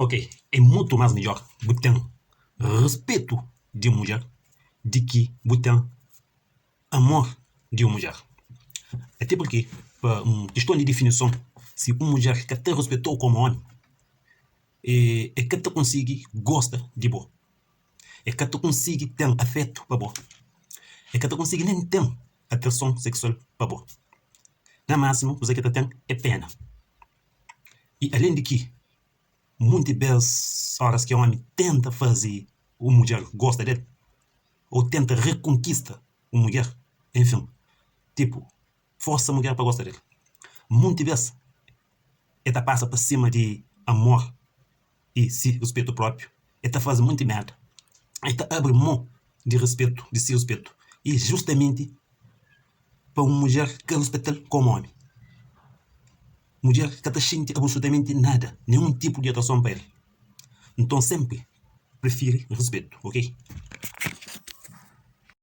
Ok, é mutu más midjór bu ten ruspetu di un mudjer di ki bu ten amor di un mudjer. Até purki pa un kiston di difinison, si un mudjer ka ta ruspeta-u komu ómi, e ka ta konsigi gosta di bo, e ka ta konsigi ten afetu pa bo, e ka ta konsigi nen ten atrason seksual pa bo. Na másimu kuza ki e ta ten é pena. I alén di ki, munti bês óras ki ómi tenta faze un mudjer gosta di el ô tenta rekonkista un mudjer, enfin, tipu forsa mudjer pa gosta di el, munti bês el ta pasa pa sima di amor i si ruspetu própiu, el ta faze monti mérda, el ta abri mô di ruspetu, di si ruspetu, i justamenti pa un mudjer ka ruspeta-l kómu ómi. Mudjer ka ta xinti absolutamenti nada, ninhun tipu di atrason pa el. Nton sénpri prifiri ruspetu, ok?